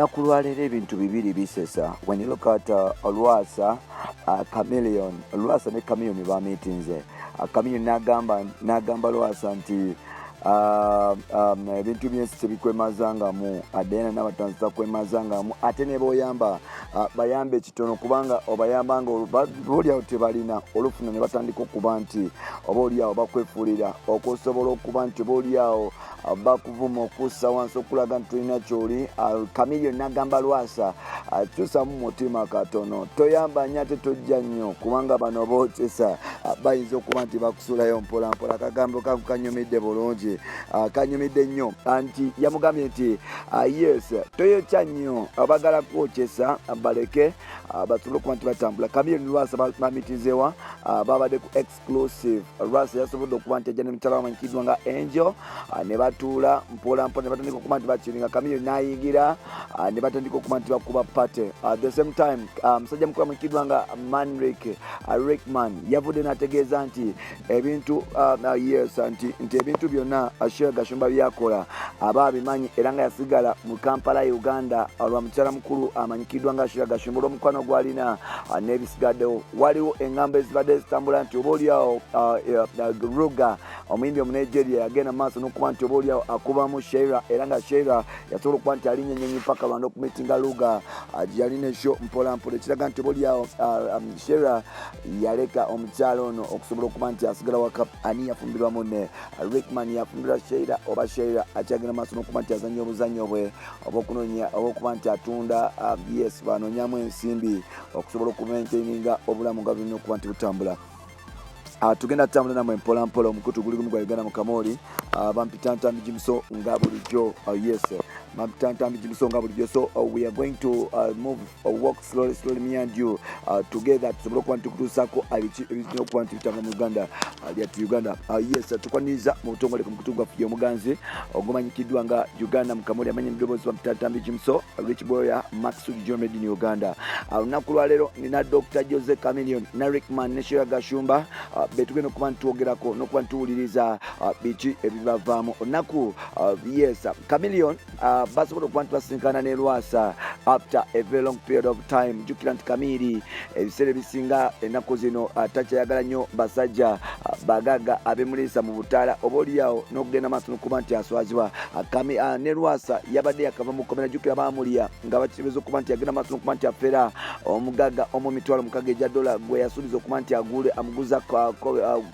Olunaku lwaleero ebintu bibiri bisesa. When you look at Lwasa, Chameleon, Lwasa ne Chameleon bamiitinze. Chameleon n'agamba Lwasa nti ebintu byensi tebikwemazangamu, Diana Nabatanzi takwemazangamu, ate ne boyamba bayambe kitono, kubanga obayamba nga obaoliawo tebalina olufuna ne batandika okuba nti oba oliawo bakwefuulira okusobola okuba nti oba oliawo bakuvuma okussa wansi okulaga nti tolina kyoli. Chameleon nagamba Lwasa, kyusamu mutima katono, toyamba nnyo ate tojja nnyo, kubanga bano bokyesa bayinza okuba nti bakusulayo mpolampola. Akagambo kangu kanyumidde bulungi, kanyumidde nnyo, nti yamugambye nti yes, toyokya nnyo, abagala kwokyesa baleke basobole okuba nti batambula. Chameleon, Lwasa bamitizewa, babadde ku Exclusive. Lwasa yasobodde okuba nti ajja ne mukyala wamanyikiddwa nga Angel, ne batuula mpola mpola ne batandika okuba nti bakiringa. Chameleon n'ayingira ne batandika okuba nti bakuba party. At the same time, musajja mukulu amanyikiddwa nga Manrick Rickman yavudde n'ategeeza nti ebintu yes, nti ebintu byonna Sheila Gashumba byakola aba abimanyi, era nga yasigala mu Kampala, Uganda, lwa mukyala mukulu amanyikiddwa nga Sheila Gashumba, olw'omukwano gwalina n'ebisigaddewo. Waliwo eŋŋambo ezibadde zitambula nti oba oliawo Ruga, omuyimbi Omunigeria, yagenda mu maaso n'okuba nti oba oliawo akubamu Sheila, era nga Sheila yasobola okuba nti alinnya ennyonyi paka Rwanda okumitinga Ruga gye yalina esho mpola mpola, ekiraga nti oba oliawo Sheila yaleka omukyalo ono okusobola okuba nti asigala waka. Ani yafumbirwa munne? Rickman yafumbirwa Sheila, oba Sheila akyagenda maaso n'okuba nti azanya obuzannyo bwe oba okunonya oba okuba nti atunda, yes, banoonyamu ensimbi okusobola okumaintaininga obulamu nga bulina okuba nti butambula? Tugenda tutambula namwe mpola mpola. Omukutu guli gumu gwa Uganda mu Kamoli. Bampita Ntambi Jimuso nga bulijjo. Yes, bampita Ntambi Jimuso nga bulijjo. So we are going to move, walk slowly slowly, me and you together, tusobole okuba nti tukutuusaako biki ebirina okuba nti bitambula mu Uganda lyattu Uganda. Yes, tukwaniriza mu butongole ku mukutu gwaffe omuganzi ogumanyikiddwa nga Uganda mu Kamoli. Amanyi mu ddoboozi bampita Ntambi Jimuso, Rich Boya Maxud John Made in Uganda. Olunaku lwaleero nina Dr Jose Chameleon na Rickman ne Sheila Gashumba, betugenda okuba nitwogerako n'okuba nituwuliriza biki ebibavaamu olunaku. Yes, Chameleon basobola okuba nti basinkana ne Lwasa after a very long period of time. Jjukira nti Kamiri ebiseera ebisinga ennaku zino takyayagala nnyo basajja bagaga abemuliisa mu butaala, oba oliawo n'okugenda maaso n'okuba nti aswazibwa. Ne Lwasa yabadde yakava mu kkomera. Jjukira baamulya nga bakitegeeza okuba nti agenda maaso n'okuba nti afera omugagga omu 60,000 egya dola gwe yasuubiza okuba nti agule amuguza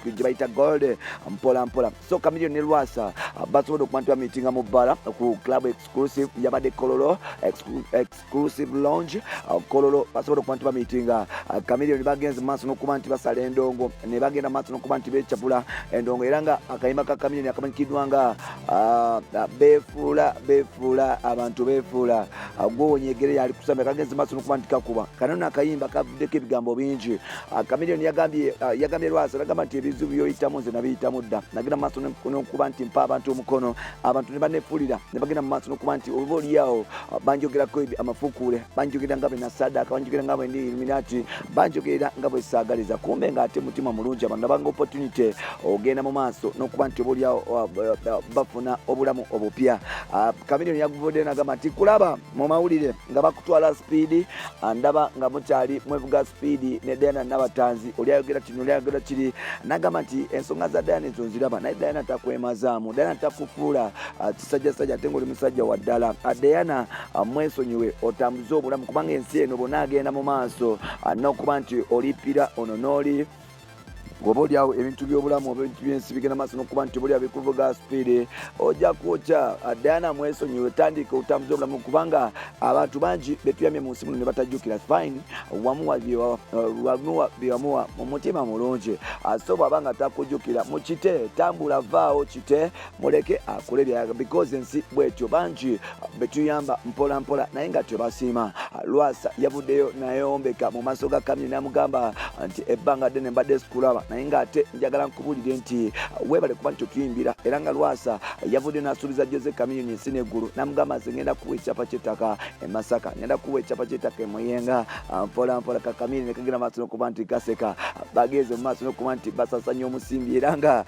gye bayita gold mpola mpola. So Chameleon ne Lwasa basobodde okuba nti bamitinga mu bbala ku Club Exclusive, yabadde Kololo Exclusive Lounge, Kololo. Basobodde okuba nti bamitinga. Chameleon bagenze maaso n'okuba nti basala endongo ne bagenda maaso n'okuba nti becapula endongo, era nga akayimba ka Chameleon akamanyikiddwa nga beefuula beefuula abantu beefuula gwowonyegere yali kusamba kagenze maaso n'okuba nti kakuba kano nakayimba kavuddeko ebigambo bingi. Chameleon yagambye Lwasa, nagamba nti ebizibu byoyitamu nze nabiyitamu dda, nagenda maaso n'okuba nti mpa abantu omukono, abantu ne banefuulira ne bagenda mu maaso n'okuba nti oba oliawo banjogerako amafuukuule, banjogera nga bwe nasaddaaka, banjogera nga bwe ndi Illuminati, banjogerera nga bwe saagaliza, kumbe ng'ate mutima mulungi. Abantu nabanga opportunity ogenda mu maaso n'okuba nti oba oliawo bafuna obulamu obupya. Chameleon yaguvudde nagamba nti kulaba mu mawulire nga bakutwala speed, ndaba nga mukyali mwevuga speed ne Diana Nabatanzi, oli ayogera kino, oli ayogera kiri. Nagamba nti ensonga za Diana ezo nziraba, naye Diana takwemazaamu, Diana takufuula kisajjasajja ate ngaoli musajja wa ddala. Diana mwesonyiwe otambuze obulamu, kubanga ensi eno bonna agenda mu maaso n'okuba nti olipira ono n'oli oba oliawo ebintu byobulamu oba ebintu byensi bigenda maaso nokuba nti obaoliawo bikuvuga speed, ojja kwokya. Diana mwesonyiwe, tandika otambuza obulamu, kubanga abantu bangi betuyamye mu nsi muno ne batajjukira. Fine, wamuwa byewamuwa mu mutima mulungi, so bw'aba nga takujjukira mukite, tambula, vaawo, kite, muleke akole byayaga, because ensi bwetyo, bangi betuyamba mpola mpola naye nga tebasiima. Lwasa yavuddeyo nayombeka mu maaso ga Kamiri namugamba nti ebbanga ddene mbadde sikulaba, naye ng'ate njagala nkubulire nti weebale kuba nti otuyimbira. Era nga Lwasa yavuddeyo n'asuubiza Jose Chameleone ensi n'eggulu, namugamba nze ngenda kuwa ekyapa ky'ettaka e Masaka, ngenda kuwa ekyapa ky'ettaka e Muyenga. Mpola mpola kakamiri ne kagenda maaso n'okuba nti kaseka. Bagenze mu maaso n'okuba nti basasanya omusimbi, era nga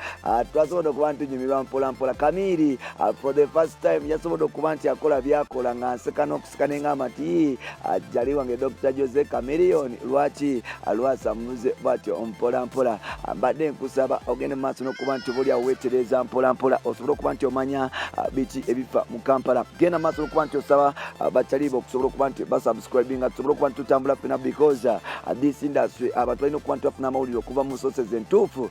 twasobodde okuba nti tunyumirwa mpola mpola. Kamiri for the first time yasobodde okuba nti akola byakola nga nseka n'okuseka, neŋŋamba nti jali wange Dr Jose Chameleone, lwaki lwasamuze bwatyo mpola mpola? Mbadde nkusaba ogende mu maaso n'okuba nti oba oliawo weetereeza mpola mpola, osobole okuba nti omanya biki ebifa mu Kampala. Genda mu maaso n'okuba nti osaba bakyaliba okusobola okuba nti basubscribinga, tusobole okuba nti tutambula ffena, because this industry abantu balina okuba nti bafuna amawulire okuva mu sources entuufu.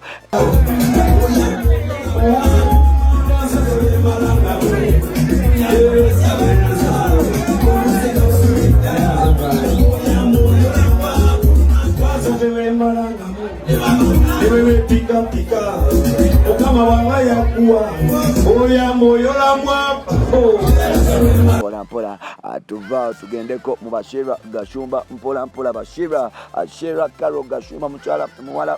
Mukama wanga yakuwa oya mwoyo. Mpola mpola tuva tugendeko mu Bashira Gashumba. Mpola mpola Bashira, Shera Caro Gashumba, mukyala muwala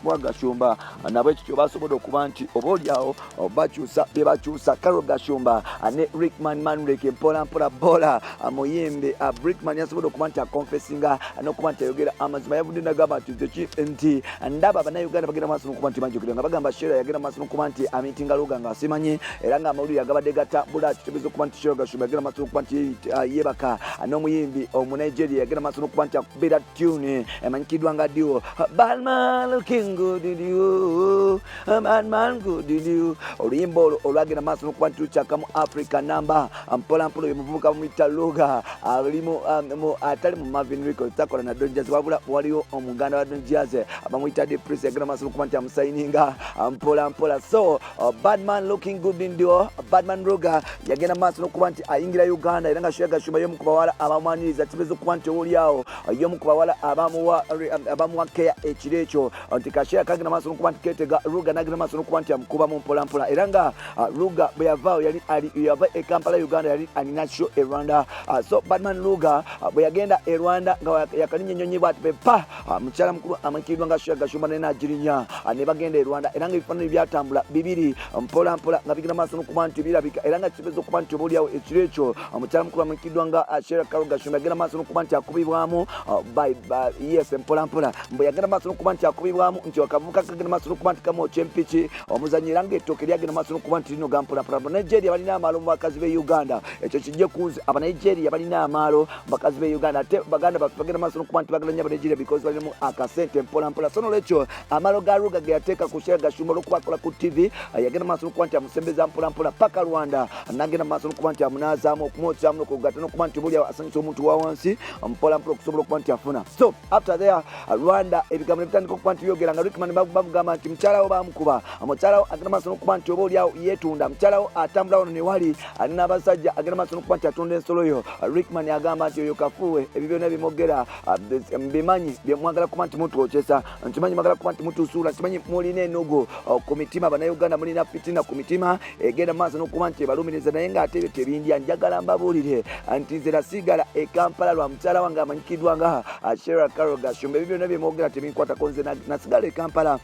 wa Gashumba, nabwe kityo basobodde okuba nti oba oliawo bakyusa bye bakyusa. Caro Gashumba ne Rickman Manrick, mpola mpola bola muyimbi Rickman yasobodde okuba nti aconfessinga n'okuba nti ayogera amazima. Yavudde nagamba nti nze nti ndaba Bannayuganda bagenda maaso n'okuba nti banjogera nga bagamba Shera yagenda maaso n'okuba nti amitinga Luga nga asimanyi, era nga amawulire agabadde gatambula kitegeeza okuba nti Shera Gashumba yagenda maaso n'okuba nti yeebaka n'omuyimbi Omunigeria. Yagenda maaso n'okuba nti akubeera tune emanyikiddwa nga duo "Badman Looking Good in You", "Badman Good in You", oluyimba olwo olwagenda maaso n'okuba nti lukyaka mu Africa namba mpola mpola. Oyo muvubuka bamuyita Luga, alimu atali mu Marvin Records, takola na Don Jazz, wabula waliwo omuganda wa Don Jazz bamuyita De Prince, yagenda maaso n'okuba nti amusayininga mpola mpola. So "Badman Looking Good in Duo", Badman Ruga yagenda maaso n'okuba nti ayingira Uganda, era nga Shera Gashumba y'omu ku bawala abamwaniriza. Kitegeeza okuba nti owuliawo y'omu ku bawala abamuwa keya ekiro ekyo, nti kashera kagenda maaso n'okuba nti ketega Ruga, nagenda maaso n'okuba nti amukubamu mpola mpola. Era nga Ruga bwe yavaawo, yali yava e Kampala, Uganda, yali alina show e Rwanda. So Badman Ruga bwe yagenda e Rwanda nga yakalinya ennyonyi bwati pepa, mukyala mukulu amanyikiddwa nga Shera Gashumba naye nagirinya ne bagenda e Rwanda. Era nga ebifaananyi byatambula bibiri mpola mpola nga bigenda maaso n'okuba nti birabika, era nga kitegeeza okuba nti obaoliawo ekiro ekyo omukyala mukulu amanyikiddwa nga Shera Caro Gashumba yagenda maaso n'okuba nti akubibwamu by yes, mpola mpola mbwe yagenda maaso n'okuba nti akubibwamu, nti akavubuka kagenda maaso n'okuba nti kamwokya empiki omuzanyo, era ng'ettooke lyagenda maaso n'okuba nti linoga mpola mpola. Abanigeria balina amaalo mu bakazi b'e Uganda, ekyo kijje ku nze. Abanigeria balina amaalo mu bakazi b'e Uganda, ate baganda baffe bagenda maaso n'okuba nti bagala nnyo Abanigeria because balinamu akasente mpola mpola. So nolwekyo amaalo ga Ruga ge yateeka ku Shera Gashumba olwokuba akola ku TV, yagenda maaso n'okuba nti amusembeza mpola mpola paka Rwanda, nagenda maaso n'okuba nti amunaazaamu, okumwokyamu n'okugatta n'okuba nti buli asanyusa omuntu wa wansi mpola mpola okusobola okuba nti afuna. So after there Rwanda, ebigambo ne bitandika okuba nti byogera nga Rickman bamugamba nti mukyalawo bamukuba, mukyalawo agenda maaso n'okuba nti oba oliawo yeetunda, mukyalawo atambula wano ne wali ali n'abasajja, agenda maaso n'okuba nti atunda ensolo yo. Rickman agamba nti oyo kafuuwe, ebyo byonna bimogera mbimanyi, byemwagala kuba nti mutwokyesa, nkimanyi mwagala kuba nti mutusuula, nkimanyi mulina enugu ku mitima. Bannayuganda mulina fitina ku mitima egenda maaso n'okuba nti ebalumiriza, naye ng'ate ebyo tebindya. Njagala mbabuulire nti nze nasigala e Kampala lwa mukyala wange amanyikiddwa nga Shera Caro Gashumba. Ebyo byonna byemwogera tebinkwatako. Nze nasigala e Kampala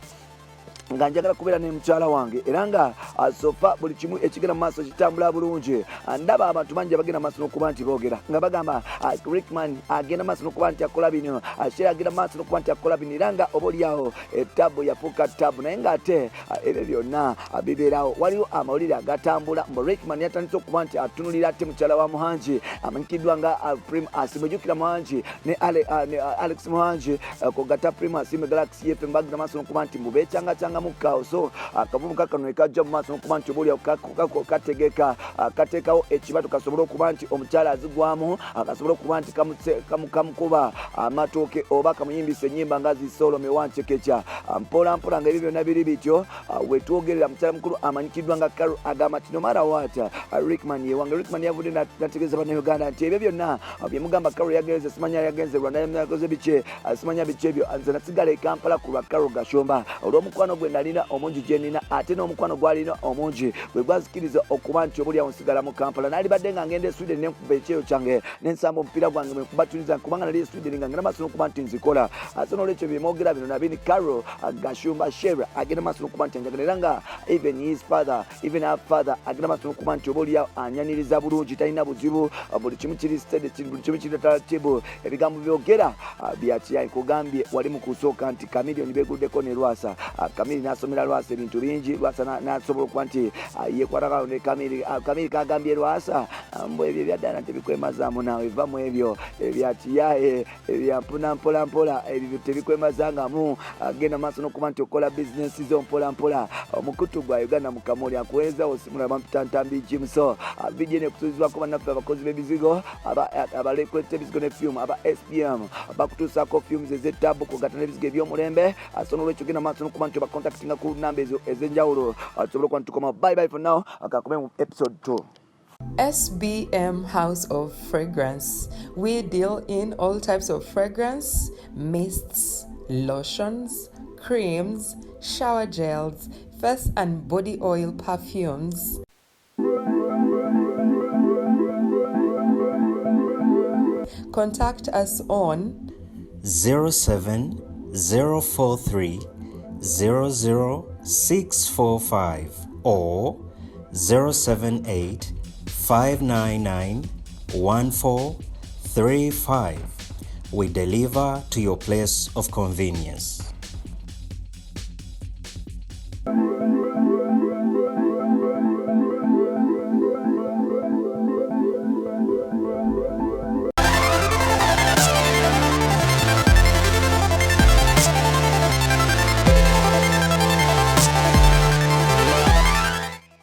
nga njagala kubeera ne mukyala wange, era nga so far buli kimu ekigenda mu maaso kitambula bulungi. Ndaba abantu bangi abagenda maaso n'okuba nti boogera nga bagamba Rickman agenda maaso n'okuba nti akola bino, Shera agenda maaso n'okuba nti akola bino, era nga oba oliawo etabu yafuuka tabu, naye ng'ate ebyo byonna bibeerawo. Waliwo amawulire agatambula mbu Rickman yatandise okuba nti atunulira ate mukyala wa Muhangi amanyikiddwa nga Prim Asimwe. Jjukira Muhangi ne Alex Muhangi kugata Prim Asimwe, Galaxy FM, bagenda maaso n'okuba nti mubeekyangacyangamukaawo. So akavubuka kano ne kajja mu maaso n'okuba nti obaoliawo kategeka kateekawo ekibatu kasobole okuba nti omukyala azigwamu, akasobole okuba nti kamukuba amatooke oba kamuyimbisa ennyimba nga zisolome wancekeca mpola mpola. Nga ebyo byonna biri bityo, wetwogerera mukyala mukulu amanyikiddwa nga Caro agamba nti no matter what, Rickman yewange. Rickman yavudde nategeeza Bannayuganda nti ebyo byonna byemugamba Caro yagenze, simanya yagenze Rwanda, yakoze biki, simanya biki ebyo, nze nasigala e Kampala ku lwa Caro Gashumba olw'omukwano gwe. nalina omungi gye nina ate n'omukwano gwalina omungi gwe gwazikiriza okuba nti obulyawo nsigala mu Kampala. Nalibadde nga ngenda e Sweden nenkuba ekyeyo kyange nensamba omupiira gwange mwekubatuliza kubanga nali e Sweden nga ngenda maaso n'okuba nti nzikola. Ate n'olwekyo byemwogera bino nabini Carol Gashumba Shera agenda maaso n'okuba nti anjagala era nga even his father even her father agenda maaso n'okuba nti oba oliawo anyaniriza bulungi, talina buzibu, buli kimu kiri steady, buli kimu kiri taratibu. Ebigambo byogera byakiyayi kugambye wali mu kusooka nti Chameleone beguddeko ne Lwasa. Chameleone n'asomera Lwasa ebintu bingi, Lwasa n'asobola okuba nti yekwatagano ne Chameleone. Chameleone kagambye Lwasa mbu ebyo ebyaddala tebikwemazaamu naawe va mu ebyo ebyakiyaye ebya mpuna mpola mpola ebyo tebikwemazangamu. Genda maaso n'okuba nti okola bizinensi zo mpola mpola. Omukutu gwa Uganda mu Kamuli akuweereza osimula bampita Ntambi Jimso. Vidiyo eno ekutuuzibwako bannaffe abakozi b'ebizigo abalekuleta ebizigo ne fume aba SBM bakutuusaako fumes ez'ettabu kugatta n'ebizigo eby'omulembe. So n'olwekyo genda maaso n'okuba nti obacontactinga ku namba ezo ez'enjawulo tusobole okuba nti tukoma. Bye bye for now, akakome mu episode 2. SBM House of Fragrance. We deal in all types of fragrance, mists, lotions, creams, shower gels, face and body oil perfumes. Contact us on 07043 00645 or 078 599 1435. We deliver to your place of convenience.